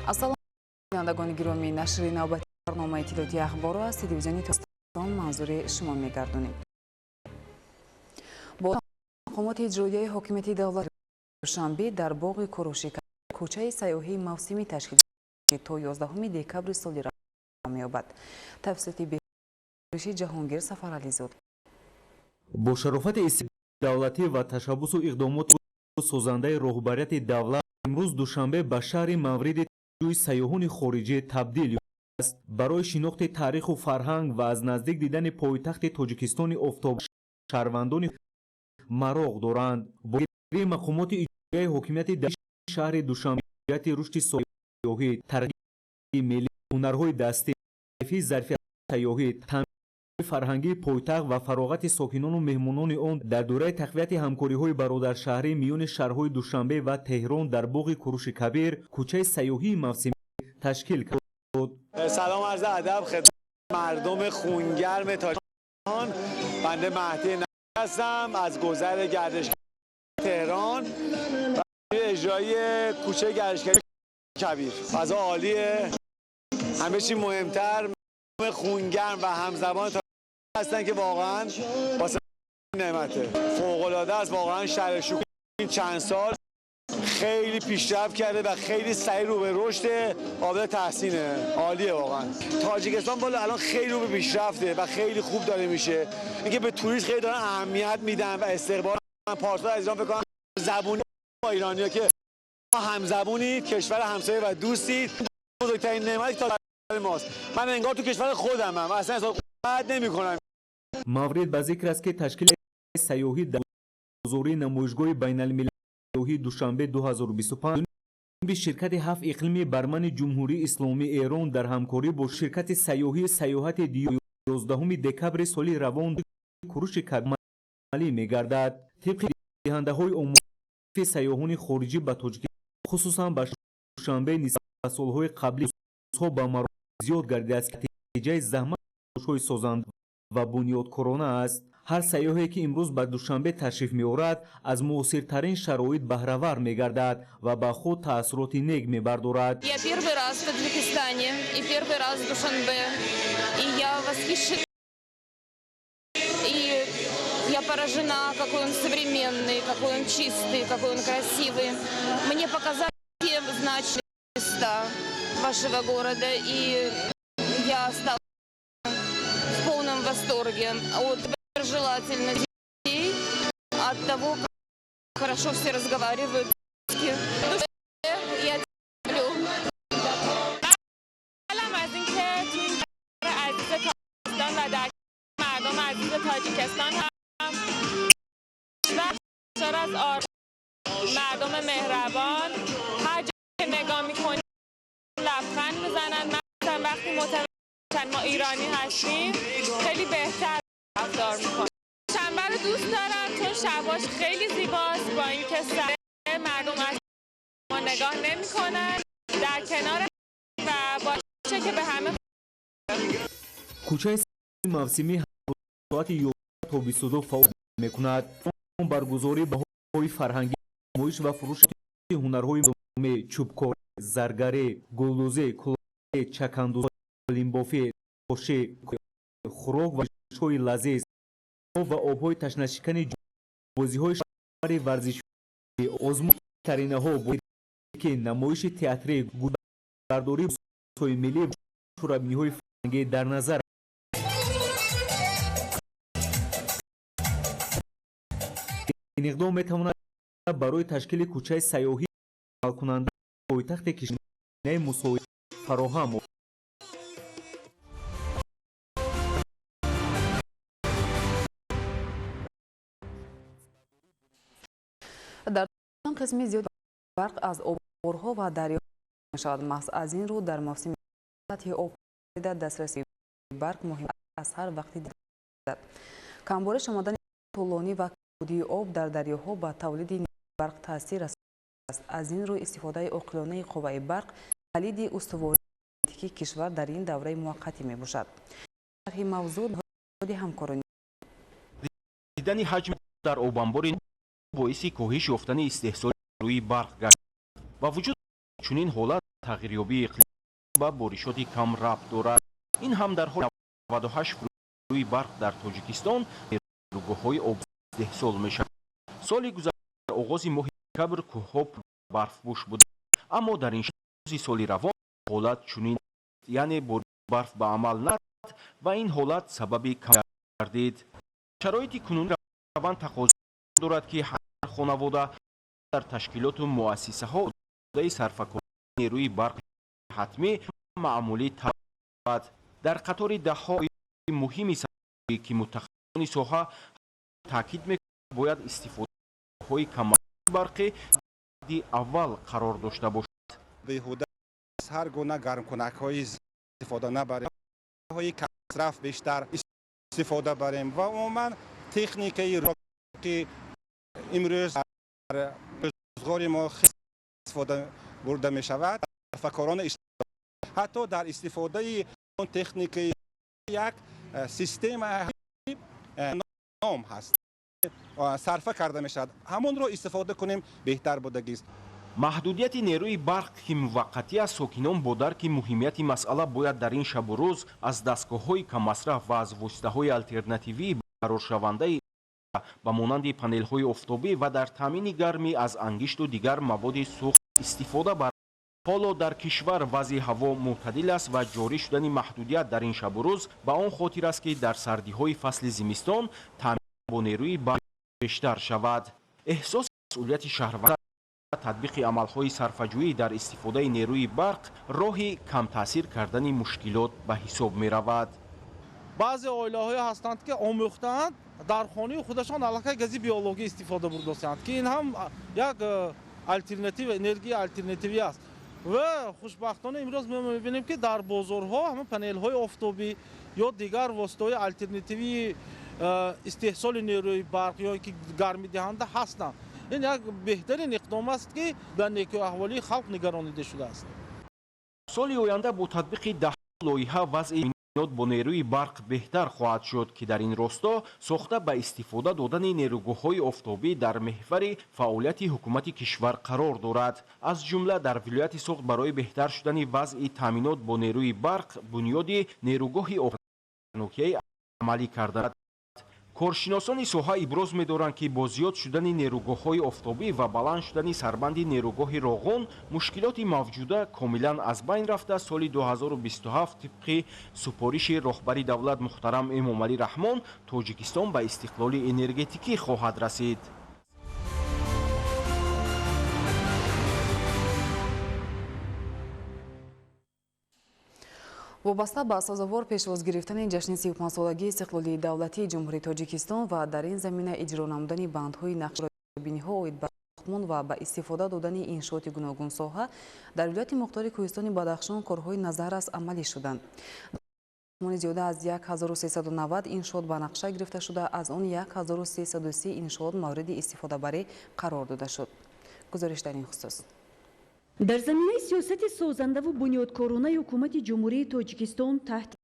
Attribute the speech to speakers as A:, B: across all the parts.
A: Ассалом, бинандагони гиромӣ, нашри навбати барномаи иттилоотии ахборро аз телевизиони Тоҷикистон манзури шумо мегардонем. Бо мақомоти иҷроияи ҳокимияти давлати Душанбе дар боғи Куруши кӯчаи сайёҳии мавсимӣ ташкил, ки то 11 декабри соли равон меёбад. Тафсилоти беши Ҷаҳонгир Сафарализод.
B: Бо шарофати давлатӣ ва ташаббусу иқдомоти созандаи роҳбарияти давлат имрӯз Душанбе ба шаҳри мавриди ҷӯи сайёҳони хориҷӣ табдил ёфтааст. Барои шинохти таъриху фарҳанг ва аз наздик дидани пойтахти Тоҷикистони офтоб шаҳрвандони мароқ доранд. Бо мақомоти иҷроияи ҳокимияти шаҳри Душанбе ҷиҳати рушди сайёҳӣ, тарғиби миллӣ, ҳунарҳои дастӣ, зарфияти сайёҳӣ, таъмини фарҳангии пойтахт ва фароғати сокинону меҳмонони он дар доираи тақвияти ҳамкориҳои бародаршаҳрӣ миёни шаҳрҳои Душанбе ва Теҳрон дар боғи Куруши Кабир кӯчаи сайёҳии мавсимӣ ташкил кард.
C: Салом, عرض ادب خدمت مردم خونگرم تاجیکستان. بنده مهدی هستم از گذر گردشگری تهران و اجرایی کوچه گردشگری کبیر. فضا عالیه، همه چی مهمتر خونگرم و همزبان هستن که واقعا واسه نعمته، فوق العاده است. واقعا شهر شکوه این چند سال خیلی پیشرفت کرده و خیلی سریع رو به رشد، قابل تحسینه، عالیه واقعا. تاجیکستان والا الان خیلی رو به پیشرفته و خیلی خوب داره میشه. اینکه به توریست خیلی دارن اهمیت میدن و استقبال پارسال از ایران، فکر کنم زبونی با ایرانیا که ما همزبونید، کشور همسایه و دوستید، بزرگترین نعمتی تا ماست. من انگار تو کشور خودمم، اصلا احساس بد نمی‌کنم.
B: Маврид ба зикр аст, ки ташкили сайёҳӣ дар ҳузури намоишгоҳи байналмилалии Душанбе 2025 ҷониби ширкати ҳафт иқлими Бармани Ҷумҳурии Исломии Эрон дар ҳамкорӣ бо ширкати сайёҳии Сайёҳати Диёр 11 декабри соли равон Куруши Кабир амалӣ мегардад. Тибқи диҳандаҳои омори сайёҳони хориҷӣ ба Тоҷикистон, хусусан ба Душанбе, нисбат ба солҳои қаблӣ рӯзҳо ба маротиб зиёд гардидааст, ки натиҷаи заҳматҳои созанда ва бунёдкорона аст. Ҳар сайёҳе, ки имрӯз ба Душанбе ташриф меорад, аз муосиртарин шароит баҳравар мегардад ва ба худ таассуроти нек мебардорад.
D: Я первый раз в Таджикистане и первый раз в Душанбе. И я восхищена. И я поражена, какой он современный, какой он чистый, какой он красивый. Мне показали все значимые места вашего города, и я стала в полном восторге от доброжелательности людей, от того, как хорошо все разговаривают. Я тебя люблю.
E: خوشحالم از اینکه تو این کشور عزیز تاجیکستان و در مردم عزیز تاجیکستان هم و سرشار از آر مردم مهربان، هر جا که نگاه میکنیم لبخند میزنن، مخصوصا وقتی متوجه میشن ما ایرانی هستیم، خیلی بهتر رفتار میکنن. دوشنبه رو دوست دارم چون شباش خیلی زیباست. با اینکه سرده، مردم از ما نگاه نمیکنن، در کنار و باشه که به همه
B: Кӯчаи мавсимӣ соати 11 то 22 фаъол мекунад. Баргузории баҳои фарҳангӣ, намоиш ва фурӯши ҳунарҳои чӯбкорӣ, заргарӣ, гулдӯзӣ, кулолгарӣ, чакандӯзӣ, лимбофӣ, ошӣ, хӯрок ва ҳои лазиз ва обҳои ташнашикани, бозиҳои шаҳри варзишӣ, озмуни викторинаҳо, ки намоиши театрӣ, гулбардории ҳои миллӣ, чорабиниҳои фарҳангӣ дар назар. Ин иқдом метавонад барои ташкили кӯчаи сайёҳӣ амалкунанда пойтахти кишвар мусоид фароҳам.
A: Дар қисми зиёди барқ аз обҳо ва дарё мешавад. Маҳз аз ин рӯ дар мавсими сатҳи об дастрасии барқ муҳим аз ҳар вақти дигар. Камбориш омадани тӯлонӣ ва камбудии об дар дарёҳо ба тавлиди барқ таъсир расонидааст. Аз ин рӯ истифодаи оқилонаи қувваи барқ калиди устувории энергетикии кишвар дар ин давраи муваққатӣ мебошад. Шарҳи мавзӯъ ҳамкорони.
F: Дидани ҳаҷм дар обанбори боиси коҳиш ёфтани истеҳсоли рӯи барқ гашт. Ба вуҷуд чунин ҳолат Тағйирёбии иқлим ба боришоти кам рабт дорад. Ин ҳам дар ҳоли 98 рӯи барқ дар Тоҷикистон нерӯгоҳҳои об истеҳсол мешавад. Соли гузашта дар оғози моҳи декабр кӯҳҳо барфпӯш буд, аммо дар ин рӯзи соли равон ҳолат чунин, яъне барф ба амал наомад ва ин ҳолат сабаби кам гардид. Шароити кунунӣ раванд тақозо дорад, ки ҳар хонавода, дар ташкилоту муассисаҳо сарфакории нерӯи барқ ҳатмӣ маъмулӣ талаб. Дар қатори даҳҳои муҳими ки мутахассисони соҳа таъкид мекунанд, бояд истифодаҳои каммасрофи барқӣ аввал қарор дошта бошад.
G: Беҳуда аз ҳар гуна гармкунакҳои истифода набарем, ҳои каммасраф бештар истифода барем ва умуман техникаи ки имрӯз дар рӯзғори мо истифода бурда мешавад, сарфакорона, ҳатто дар истифодаи он техникаи як система ном ҳаст, сарфа карда мешавад, ҳамонро истифода кунем, беҳтар будагист.
F: Маҳдудияти нерӯи барқ, ки муваққатӣ аст, сокинон бо дарки муҳимияти масъала бояд дар ин шабу рӯз аз дастгоҳҳои каммасраф ва аз воситаҳои алтернативии барқароршавандаи ба монанди панелҳои офтобӣ ва дар таъмини гармӣ аз ангишту дигар маводи сӯхт истифода баранд. Ҳоло дар кишвар вазъи ҳаво мӯътадил аст ва ҷорӣ шудани маҳдудият дар ин шабу рӯз ба он хотир аст, ки дар сардиҳои фасли зимистон таъмин бо нерӯи барқ бештар шавад. Эҳсоси масъулияти шаҳрванд, татбиқи амалҳои сарфаҷӯӣ дар истифодаи нерӯи барқ роҳи камтаъсир кардани мушкилот ба ҳисоб меравад.
H: Баъзе оилаҳое ҳастанд, ки омӯхтаанд, дар хонаи худашон аллакай гази биологӣ истифода бурдосиянд, ки ин ҳам як алтернатива, энергияи алтернативӣ аст. Ва хушбахтона имрӯз мо мебинем, ки дар бозорҳо ҳама панелҳои офтобӣ ё дигар воситаҳои алтернативии истеҳсоли нерӯи барқ ё ки гармидиҳанда ҳастанд. Ин як беҳтарин иқдом аст, ки ба некӯаҳволии халқ нигаронида шудааст.
F: Соли оянда бо татбиқи 10 лоиҳа вазъи таъминот бо нерӯи барқ беҳтар хоҳад шуд, ки дар ин росто сохта ба истифода додани нерӯгоҳҳои офтобӣ дар меҳвари фаъолияти ҳукумати кишвар қарор дорад. Аз ҷумла дар вилояти Суғд барои беҳтар шудани вазъи таъминот бо нерӯи барқ бунёди нерӯгоҳи ноҳияи амалӣ карда. Коршиносони соҳа иброз медоранд, ки бо зиёд шудани нерӯгоҳҳои офтобӣ ва баланд шудани сарбанди нерӯгоҳи Роғун мушкилоти мавҷуда комилан аз байн рафта, соли 2027 тибқи супориши роҳбари давлат муҳтарам Эмомалӣ Раҳмон Тоҷикистон ба истиқлоли энергетикӣ хоҳад расид.
A: Вобаста ба сазовор пешвоз гирифтани ҷашни 35-солагии истиқлолии давлатии Ҷумҳурии Тоҷикистон ва дар ин замина иҷро намудани бандҳои нақшабиниҳо оид ба сохтмон ва ба истифода додани иншооти гуногунсоҳа дар вилояти мухтори Кӯҳистони Бадахшон корҳои назаррас амалӣ шуданд. Зиёда аз 1390 иншоот ба нақша гирифта шуда, аз он 1330 иншоот мавриди истифодабарӣ қарор дода шуд. Гузориш дар ин хусус.
I: Дар заминаи сиёсати созандаву бунёдкоронаи ҳукумати Ҷумҳурии Тоҷикистон таҳти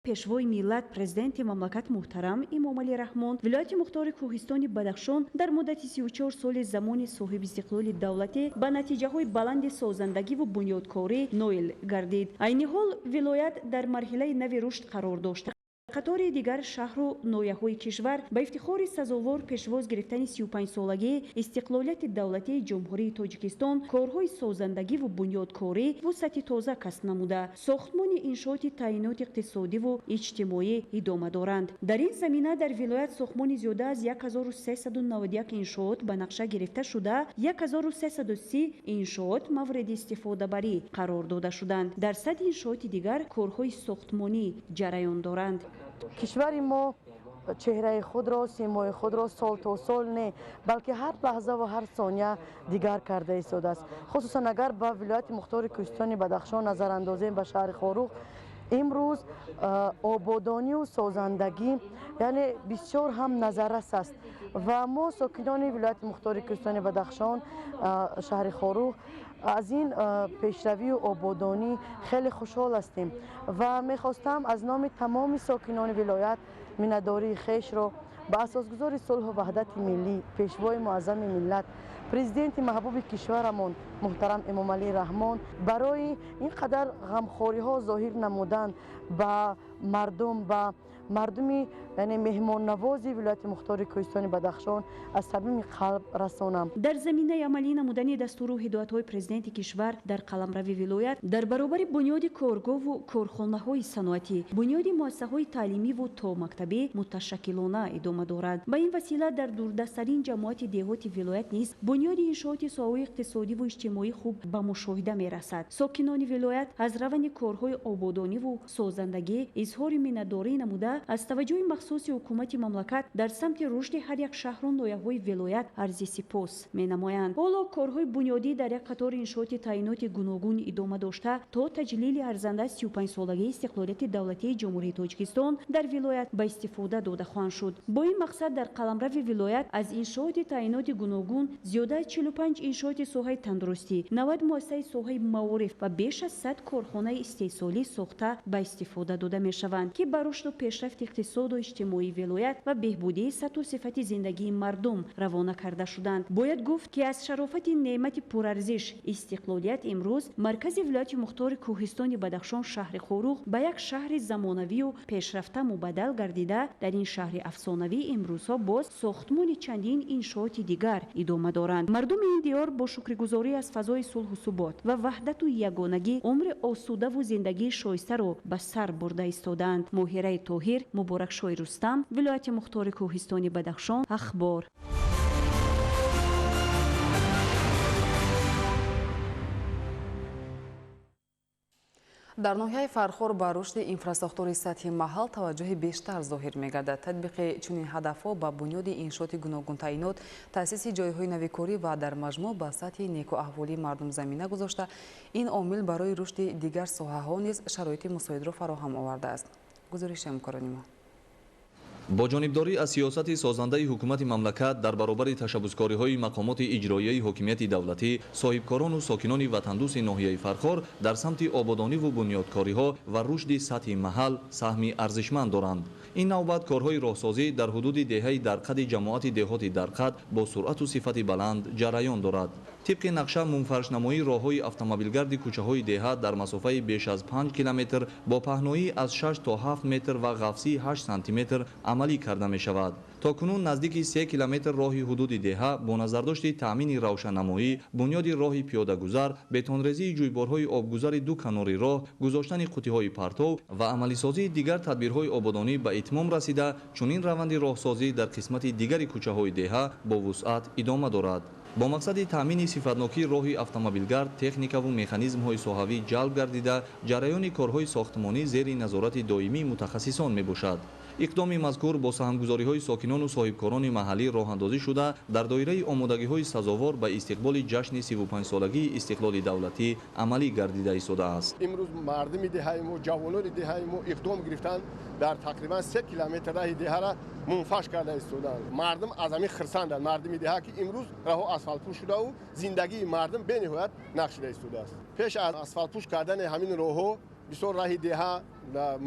I: пешвои миллат, президенти мамлакат муҳтарам Эмомалӣ Раҳмон, вилояти мухтори Кӯҳистони Бадахшон дар муддати 34 соли замони соҳибистиқлоли давлатӣ ба натиҷаҳои баланди созандагиву бунёдкорӣ ноил гардид. Айни ҳол вилоят дар марҳилаи нави рушд қарор дошта, қатори дигар шаҳру ноҳияҳои кишвар ба ифтихори сазовор пешвоз гирифтани 35-солагии истиқлолияти давлатии Ҷумҳурии Тоҷикистон корҳои созандагиву бунёдкорӣ вусъати тоза касб намуда, сохтмони иншооти таъиноти иқтисодиву иҷтимоӣ идома доранд. Дар ин замина дар вилоят сохтмони зиёда аз 1391 иншоот ба нақша гирифта шуда, 1330 иншоот мавриди истифодабарӣ қарор дода шуданд. Дар 100 иншооти дигар корҳои сохтмонӣ ҷараён доранд.
J: Кишвари мо чеҳраи худро, симои худро сол то сол не, балки ҳар лаҳза ва ҳар сония дигар карда истодааст. Хусусан агар ба вилояти мухтори Кӯҳистони Бадахшон назар андозем, ба шаҳри Хоруғ, имрӯз ободонию созандагӣ, яъне, бисёр ҳам назаррас аст ва мо, сокинони вилояти мухтори Кӯҳистони Бадахшон, шаҳри Хоруғ, аз ин пешравию ободонӣ хеле хушҳол ҳастем ва мехостам аз номи тамоми сокинони вилоят миннатдории хешро Ба асосгузори сулҳу ваҳдати миллӣ, пешвои муаззами миллат, президенти маҳбуби кишварамон муҳтарам Эмомалӣ Раҳмон барои ин қадар ғамхориҳо зоҳир намудан ба мардум, ба мардуми яъне меҳмоннавози вилояти мухтори Кӯҳистони Бадахшон аз самими қалб расонам.
I: Дар заминаи амалӣ намудани дастуру ҳидоятҳои президенти кишвар дар қаламрави вилоят дар баробари бунёди коргоҳву корхонаҳои саноатӣ, бунёди муассисаҳои таълимиву томактабӣ муташаккилона идома дорад. Ба ин васила дар дурдасттарин ҷамоати деҳоти вилоят низ бунёди иншооти соҳаҳои иқтисодиву иҷтимоӣ хуб ба мушоҳида мерасад. Сокинони вилоят аз раванди корҳои ободониву созандагӣ изҳори миннатдорӣ намуда, аз таваҷҷӯҳи махсуси ҳукумати мамлакат дар самти рушди ҳар як шаҳру ноҳияҳои вилоят арзи сипос менамоянд. Ҳоло корҳои бунёдӣ дар як қатори иншооти таъиноти гуногун идома дошта, то таҷлили арзанда 35-солагии истиқлолияти давлатии Ҷумҳурии Тоҷикистон дар вилоят ба истифода дода хоҳанд шуд. Бо ин мақсад дар қаламрави вилоят аз иншооти таъиноти гуногун зиёда аз 45 иншооти соҳаи тандурустӣ, 90 муассисаи соҳаи маориф ва беш аз 100 корхонаи истеҳсолӣ сохта ба истифода дода мешаванд, ки ба рушду пешрафти иқтисоду иҷтимоии вилоят ва беҳбудии сатҳу сифати зиндагии мардум равона карда шуданд. Бояд гуфт, ки аз шарофати неъмати пурарзиш истиқлолият имрӯз маркази вилояти мухтори Кӯҳистони Бадахшон шаҳри Хоруғ ба як шаҳри замонавию пешрафта мубаддал гардида, дар ин шаҳри афсонавӣ имрӯзҳо боз сохтмони чандин иншооти дигар идома доранд. Мардуми ин диёр бо шукргузорӣ аз фазои сулҳу субот ва ваҳдату ягонагӣ умри осудаву зиндагии шоистаро ба сар бурда истодаанд. Моҳираи Тоҳир, Муборакшоҳи Рустам, вилояти мухтори Кӯҳистони Бадахшон, Ахбор.
A: Дар ноҳияи Фархор ба рушди инфрасохтори сатҳи маҳал таваҷҷӯҳи бештар зоҳир мегардад. Татбиқи чунин ҳадафҳо ба бунёди иншооти гуногунтаъинот, таъсиси ҷойҳои навикорӣ ва дар маҷмӯъ ба сатҳи некуаҳволии мардум замина гузошта, ин омил барои рушди дигар соҳаҳо низ шароити мусоидро фароҳам овардааст. Гузориши ҳамкорони мо.
K: Бо ҷонибдорӣ аз сиёсати созандаи ҳукумати мамлакат дар баробари ташаббускориҳои мақомоти иҷроияи ҳокимияти давлатӣ, соҳибкорону сокинони ватандӯсти ноҳияи Фархор дар самти ободониву бунёдкориҳо ва рушди сатҳи маҳал саҳми арзишманд доранд. Ин навбат корҳои роҳсозӣ дар ҳудуди деҳаи Дарқади ҷамоати деҳоти Дарқад бо суръату сифати баланд ҷараён дорад. Тибқи нақша мунфаршнамоии роҳҳои автомобилгарди кӯчаҳои деҳа дар масофаи беш аз 5 километр бо паҳноӣ аз 6 то 7 метр ва ғафсии 8 сантиметр амалӣ карда мешавад. То кунун наздики 3 километр роҳи ҳудуди деҳа бо назардошти таъмини равшаннамоӣ, бунёди роҳи пиёдагузар, бетонрезии ҷӯйборҳои обгузари ду канори роҳ, гузоштани қутиҳои партов ва амалисозии дигар тадбирҳои ободонӣ ба итмом расида, чунин раванди роҳсозӣ дар қисмати дигари кӯчаҳои деҳа бо вусъат идома дорад. Бо мақсади таъмини сифатнокии роҳи автомобилгард, техникаву механизмҳои соҳавӣ ҷалб гардида, ҷараёни корҳои сохтмонӣ зери назорати доимии мутахассисон мебошад. Иқдоми мазкур бо саҳмгузориҳои сокинону соҳибкорони маҳаллӣ роҳандозӣ шуда, дар доираи омодагиҳои сазовор ба истиқболи ҷашни 35-солагии истиқлоли давлатӣ амалӣ гардида истодааст.
L: Имрӯз мардуми деҳаи мо, ҷавонони деҳаи мо иқдом гирифтанд, дар тақрибан 3 километр раҳи деҳаро мунфаш карда истодаанд. Мардум аз ҳамин хирсанданд, мардуми деҳа, ки имрӯз раҳо асфалтпӯш шудаву зиндагии мардум бениҳоят нақш шуда истодааст. Пеш аз асфалтпӯш кардани ҳамин роҳҳо бисёр раҳи деҳа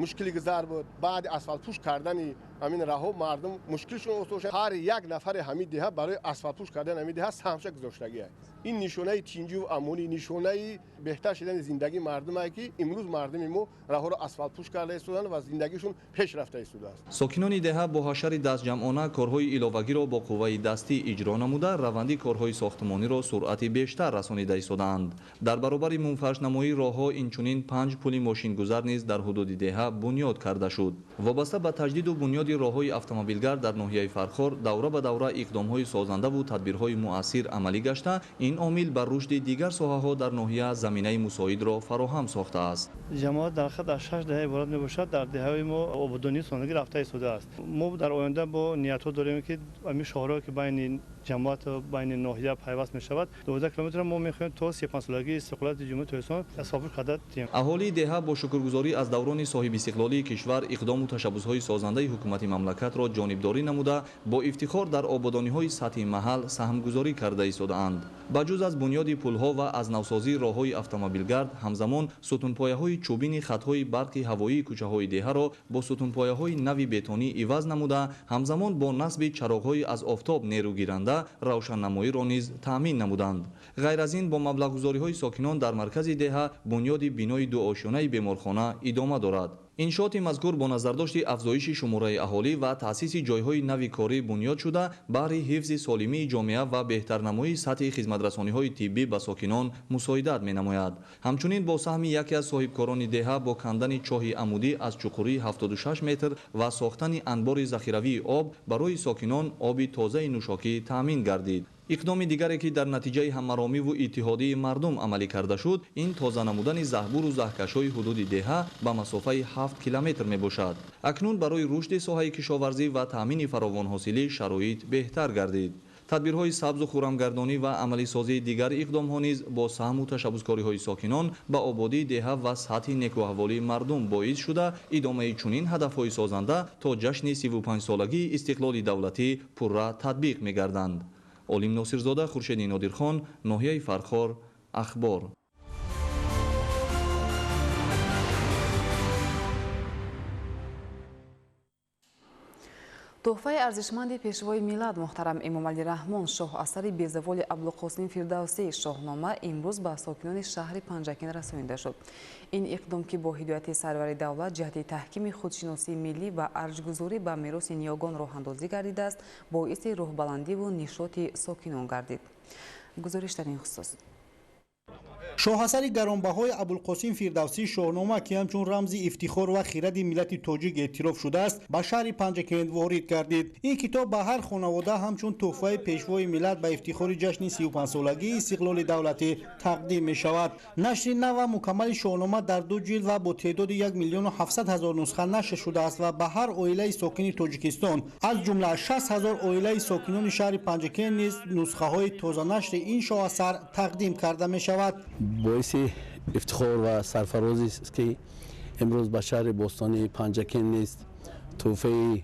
L: мушкили гузар буд. Баъди асфалтпӯш кардани ҳамин раҳҳо мардум мушкилшон осон шуд. Ҳар як нафари ҳамин деҳа барои асфалтпӯш кардани ҳамин деҳа саҳмша гузоштагиаст. Ин нишонаи тинҷиву амонӣ, нишонаи беҳтар шудани зиндагии мардум аст, ки имрӯз мардуми мо раҳҳоро асфалтпӯш карда истодаанд ва зиндагишон пеш рафта истодааст.
K: Сокинони деҳа бо ҳашари дастҷамъона корҳои иловагиро бо қувваи дастӣ иҷро намуда, раванди корҳои сохтмониро суръати бештар расонида истодаанд. Дар баробари мунфаршнамоии роҳҳо инчунин 5 пули мошингузар низ дар ҳудуди деҳа бунёд карда шуд. Вобаста ба таҷдиду бунёди роҳҳои автомобилгард дар ноҳияи Фархор давра ба давра иқдомҳои созандаву тадбирҳои муассир амалӣ гашта, ин омил ба рушди дигар соҳаҳо дар ноҳия заминаи мусоидро фароҳам сохтааст.
M: Ҷамоат дар хад аз 6 деҳа иборат мебошад. Дар деҳаҳои мо ободонии сонагӣ рафта истодааст. Мо дар оянда бо ниятҳо дорем, ки ҳамин шоҳроҳе, ки байни ҷамоат байни ноҳия пайваст мешавад. 12 километр мо мехоҳем то 35-солагии истиқлолияти Ҷумҳурии Тоҷикистон асфалтпӯш карда диҳем.
K: Аҳолии деҳа бо шукргузорӣ аз даврони соҳибистиқлолии кишвар иқдому ташаббусҳои созандаи ҳукумати мамлакатро ҷонибдорӣ намуда, бо ифтихор дар ободониҳои сатҳи маҳал саҳмгузорӣ карда истодаанд. Ба ҷуз аз бунёди пулҳо ва аз навсозии роҳҳои автомобилгард, ҳамзамон сутунпояҳои чӯбини хатҳои барқи ҳавоии кӯчаҳои деҳаро бо сутунпояҳои нави бетонӣ иваз намуда, ҳамзамон бо насби чароғҳои аз офтоб нерӯгиранда равшаннамоиро низ таъмин намуданд. Ғайр аз ин, бо маблағгузориҳои сокинон дар маркази деҳа бунёди бинои дуошёнаи беморхона идома дорад. Иншооти мазкур бо назардошти афзоиши шумораи аҳолӣ ва таъсиси ҷойҳои нави корӣ бунёд шуда, баҳри ҳифзи солимии ҷомеа ва беҳтарнамоии сатҳи хизматрасониҳои тиббӣ ба сокинон мусоидат менамояд. Ҳамчунин бо саҳми яке аз соҳибкорони деҳа бо кандани чоҳи амудӣ аз чуқурии 76 метр ва сохтани анбори захиравии об барои сокинон оби тозаи нӯшокӣ таъмин гардид. Иқдоми дигаре, ки дар натиҷаи ҳаммаромиву иттиҳодии мардум амалӣ карда шуд, ин тоза намудани заҳбуру заҳкашҳои ҳудуди деҳа ба масофаи 7 километр мебошад. Акнун барои рушди соҳаи кишоварзӣ ва таъмини фаровонҳосилӣ шароит беҳтар гардид. Тадбирҳои сабзу хуррамгардонӣ ва амалисозии дигар иқдомҳо низ бо саҳму ташаббускориҳои сокинон ба ободии деҳа ва сатҳи некӯаҳволии мардум боис шуда, идомаи чунин ҳадафҳои созанда то ҷашни 35-солагии истиқлоли давлатӣ пурра татбиқ мегарданд. Олим Носирзода, Хуршеди Нодирхон, ноҳияи Фархор, Ахбор.
A: Тӯҳфаи арзишманди пешвои миллат муҳтарам Эмомалӣ Раҳмон, шоҳасари безаволи Абдулқосим Фирдавсӣ Шоҳнома имрӯз ба сокинони шаҳри Панҷакент расонида шуд. Ин иқдом, ки бо ҳидояти сарвари давлат ҷиҳати таҳкими худшиносии миллӣ ва арҷгузорӣ ба мероси ниёгон роҳандозӣ гардидааст, боиси рӯҳбаландиву нишоти сокинон гардид. Гузориш дар ин хусус.
N: Шоҳасари гаронбаҳои Абулқосим Фирдавсӣ Шоҳнома, ки ҳамчун рамзи ифтихор ва хиради миллати тоҷик эътироф шудааст, ба шаҳри Панҷакент ворид гардид. Ин китоб ба ҳар хонавода ҳамчун тӯҳфаи пешвои миллат ба ифтихори ҷашни 35-солагии истиқлоли давлатӣ тақдим мешавад. Нашри нав ва мукаммали Шоҳнома дар 2 ҷилд ва бо теъдоди 1 700 000 нусха нашр шудааст ва ба ҳар оилаи сокини Тоҷикистон, аз ҷумла 60 000 оилаи сокинони шаҳри Панҷакент низ нусхаҳои тозанашри ин шоҳасар тақдим карда мешавад.
O: Боиси ифтихор ва сарфарозӣ аст, ки имрӯз ба шаҳри бостонии Панҷакент низ тӯҳфаи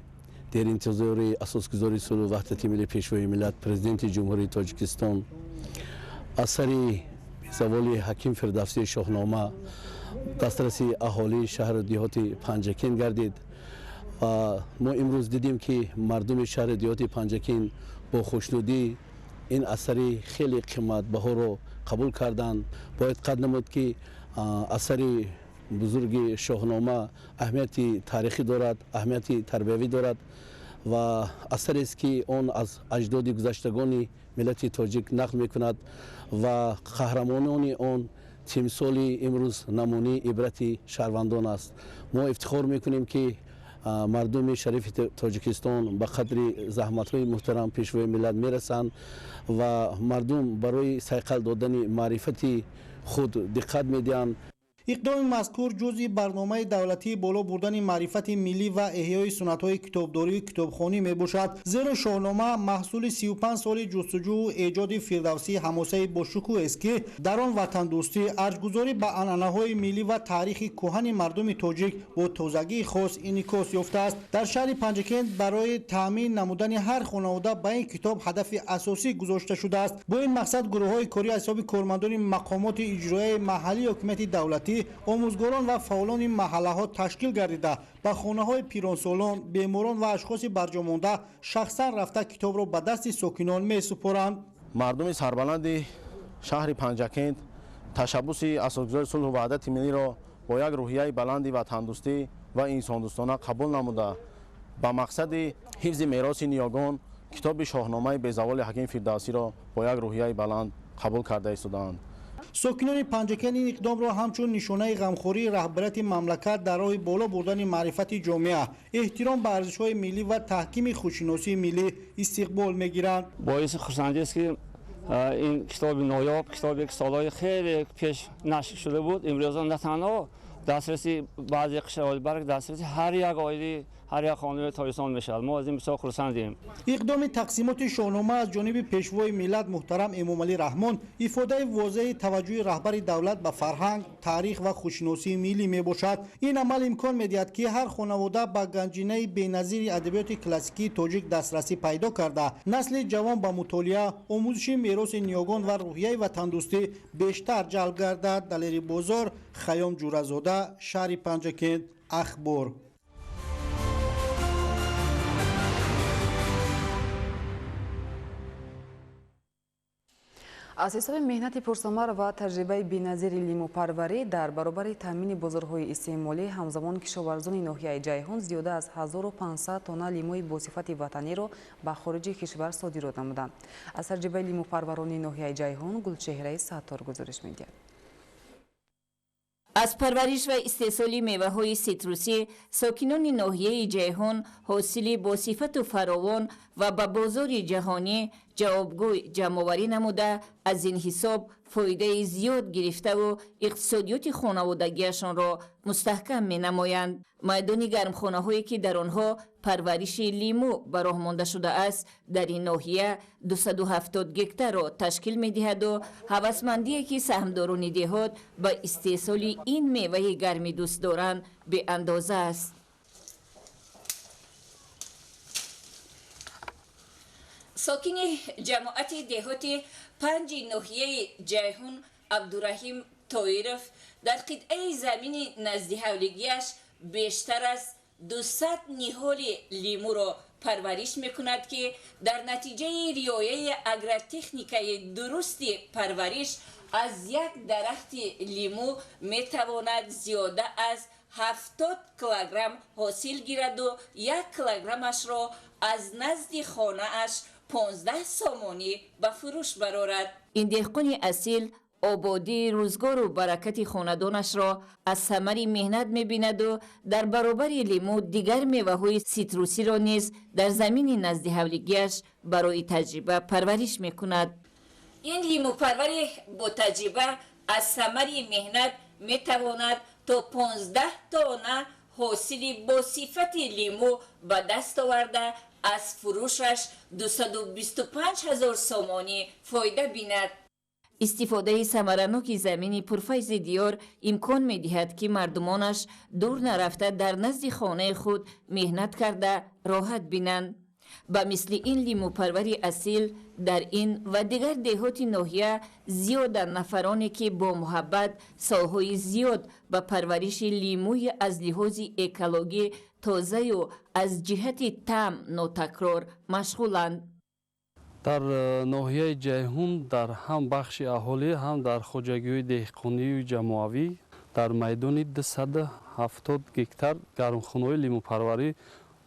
O: деринтизори асосгузори сулҳу ваҳдати миллӣ, пешвои миллат, президенти Ҷумҳурии Тоҷикистон, асари безаволи Ҳаким Фирдавсии Шоҳнома дастраси аҳолии шаҳру деҳоти Панҷакент гардид. Ва мо имрӯз дидем, ки мардуми шаҳри деҳоти Панҷакент бо хушнудӣ ин асари хеле қиматбаҳоро қабул карданд. Бояд қайд намуд, ки асари бузурги Шоҳнома аҳамияти таърихӣ дорад, аҳамияти тарбиявӣ дорад ва асарест, ки он аз аҷдоди гузаштагони миллати тоҷик нақл мекунад ва қаҳрамонони он тимсоли имрӯз намунаи ибрати шаҳрвандон аст. Мо ифтихор мекунем, ки мардуми шарифи Тоҷикистон ба қадри заҳматҳои муҳтарам пешвои миллат мерасанд ва мардум барои сайқал додани маърифати худ диққат медиҳанд.
N: Иқдоми мазкур ҷузъи барномаи давлатии боло бурдани маърифати миллӣ ва эҳёи суннатҳои китобдорию китобхонӣ мебошад, зеро Шоҳнома маҳсули 35 соли ҷустуҷӯву эҷоди Фирдавсии ҳамосаи бошукӯҳест, ки дар он ватандӯстӣ, арҷгузорӣ ба анъанаҳои миллӣ ва таърихи кӯҳани мардуми тоҷик бо тозагии хос инъикос ёфтааст. Дар шаҳри Панҷакент барои таъмин намудани ҳар хонавода ба ин китоб ҳадафи асосӣ гузошта шудааст. Бо ин мақсад гурӯҳҳои корӣ аз ҳисоби кормандони мақомоти иҷроияи маҳаллии ҳокимияти давлатӣ, омӯзгорон ва фаъолони маҳаллаҳо ташкил гардида, ба хонаҳои пиронсолон, беморон ва ашхоси барҷомонда шахсан рафта китобро ба дасти сокинон месупоранд.
P: Мардуми сарбаланди шаҳри Панҷакент ташаббуси асосгузори сулҳу ваҳдати миллиро бо як рӯҳияи баланди ватандӯстӣ ва инсондӯстона қабул намуда, ба мақсади ҳифзи мероси ниёгон китоби Шоҳномаи безаволи Ҳаким Фирдавсиро бо як рӯҳияи баланд қабул карда истодаанд.
N: Сокинони Панҷакент ин иқдомро ҳамчун нишонаи ғамхории раҳбарияти мамлакат дар роҳи боло бурдани маърифати ҷомеа, эҳтиром ба арзишҳои миллӣ ва таҳкими худшиносии миллӣ истиқбол мегиранд.
Q: Боиси хурсандист, ки ин китоби ноёб, китобе ки солҳои хеле пеш нашр шуда буд, имрӯза на танҳо Дастраси баъзе қишлоқҳои барқ дастраси ҳар як оилаи ҳар як хонаводаи Тоҷикистон мешавад. Мо аз ин бисёр хурсандем.
N: Иқдоми тақсимоти Шоҳнома аз ҷониби Пешвои миллат муҳтарам Эмомалӣ Раҳмон ифодаи возеҳи таваҷҷӯҳи раҳбари давлат ба фарҳанг, таърих ва худшиносии миллӣ мебошад. Ин амал имкон медиҳад, ки ҳар хонавода ба ганҷинаи беназири адабиёти классикии тоҷик дастрасӣ пайдо карда, насли ҷавон ба мутолиа, омӯзиши мероси ниёгон ва рӯҳияи ватандӯстӣ бештар ҷалб гардад. Далери Бозор, Хайём Ҷӯразода, шаҳри Панҷакент, Ахбор.
A: Аз ҳисоби меҳнати пурсамар ва таҷрибаи беназири лимӯпарварӣ дар баробари таъмини бозорҳои истеъмолӣ, ҳамзамон кишоварзони ноҳияи Ҷайҳун зиёда аз 1500 тонна лимӯи босифати ватаниро ба хориҷи кишвар содирот намуданд. Аз таҷрибаи лимӯпарварони ноҳияи Ҷайҳун Гулчеҳраи Саттор гузориш медиҳад.
R: Аз парвариш ва истеҳсоли меваҳои ситрусӣ сокинони ноҳияи Ҷайҳун ҳосили босифату фаровон ва ба бозори ҷаҳонӣ ҷавобгӯй ҷамъоварӣ намуда, аз ин ҳисоб фоидаи зиёд гирифтаву иқтисодиёти хонаводагиашонро мустаҳкам менамоянд. Майдони гармхонаҳое ки дар онҳо парвариши лимӯ ба роҳ монда шудааст, дар ин ноҳия 270 гектарро ташкил медиҳаду ҳавасмандие ки саҳмдорони деҳот ба истеҳсоли ин меваи гармӣ дӯст доранд беандоза аст. Сокини ҷамоати деҳоти панҷи ноҳияи Ҷайҳун Абдураҳим Тоиров дар қитъаи замини наздиҳавлигиаш бештар аз 200 ниҳоли лимӯро парвариш мекунад, ки дар натиҷаи риояи агротехникаи дурусти парвариш аз як дарахти лимӯ метавонад зиёда аз 70 килограмм ҳосил гираду 1 килограммашро аз назди хонааш 15 сомонӣ ба фурӯш барорад. Ин деҳқони асил ободии рӯзгору баракати хонадонашро аз самари меҳнат мебинаду дар баробари лимӯ дигар меваҳои ситрусиро низ дар замини наздиҳавлигиаш барои таҷриба парвариш мекунад. Ин лимӯпарвари бо таҷриба аз самари меҳнат метавонад то 15 тонна ҳосили босифати лимӯ ба даст оварда, аз фурӯшаш 225 000 сомонӣ фоида бинад. Истифодаи самараноки замини пурфайзи диёр имкон медиҳад, ки мардумонаш дур нарафта дар назди хонаи худ меҳнат карда роҳат бинанд. Ба мисли ин лимӯпарвари асил дар ин ва дигар деҳоти ноҳия зиёданд нафароне, ки бо муҳаббат солҳои зиёд ба парвариши лимӯи аз лиҳози экологӣ тозаю аз ҷиҳати таъм нотакрор машғуланд.
S: Дар ноҳияи Ҷайҳун дар ҳам бахши аҳолӣ, ҳам дар хоҷагиҳои деҳқонию ҷамоавӣ дар майдони 270 гектар гармхонаҳои лимӯпарварӣ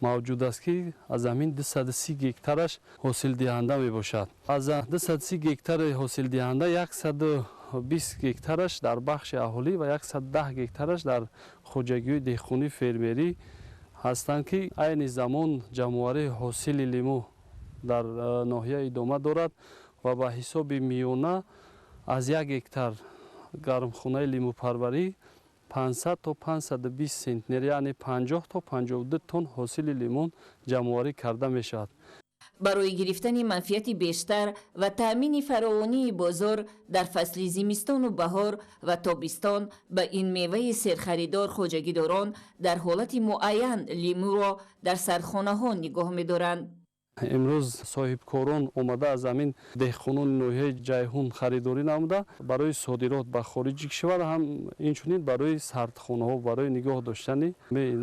S: мавҷуд аст, ки аз ҳамин 230 гектараш ҳосилдиҳанда мебошад. Аз 230 гектари ҳосилдиҳанда 120 гектараш дар бахши аҳолӣ ва 110 гектараш дар хоҷагиҳои деҳқонии фермерӣ ҳастанд, ки айни замон ҷамъоварии ҳосили лимӯ дар ноҳия идома дорад ва ба ҳисоби миёна аз 1 гектар гармхонаи лимӯпарварӣ 500 то 520 центнер, яъне 50 то 52 тонн ҳосили лимон ҷамъоварӣ карда мешавад.
R: Барои гирифтани манфиати бештар ва таъмини фаровонии бозор дар фасли зимистону баҳор ва тобистон ба ин меваи серхаридор хоҷагидорон дар ҳолати муайян лимӯро дар сархонаҳо нигоҳ медоранд.
S: Имрӯз соҳибкорон омада аз ҳамин деҳқонони ноҳияи Ҷайҳун харидорӣ намуда барои содирот ба хориҷи кишвар, ҳам инчунин барои сардхонаҳо барои нигоҳ доштани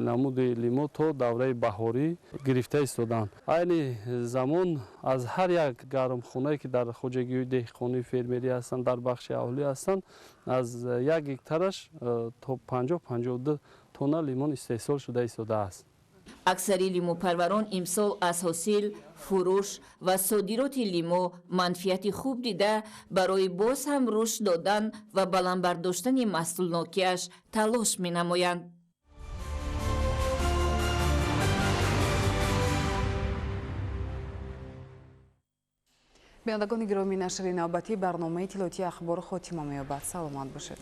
S: намуди лимӯ то давраи баҳорӣ гирифта истоданд. Айни замон аз ҳар як гармхонае ки дар хоҷагиҳои деҳқонии фермерӣ ҳастанд, дар бахши аҳолӣ ҳастанд, аз 1 гектараш то 50-52 тонна лимон истеҳсол шуда истодааст.
R: Аксари лимӯпарварон имсол аз ҳосил, фурӯш ва содироти лимӯ манфиати хуб дида, барои боз ҳам рушд додан ва баланд бардоштани маҳсулнокиаш талош менамоянд.
A: Бинандагони гиромӣ, нашри навбатии барномаи иттилоотии Ахбор хотима меёбад. Саломат бошед.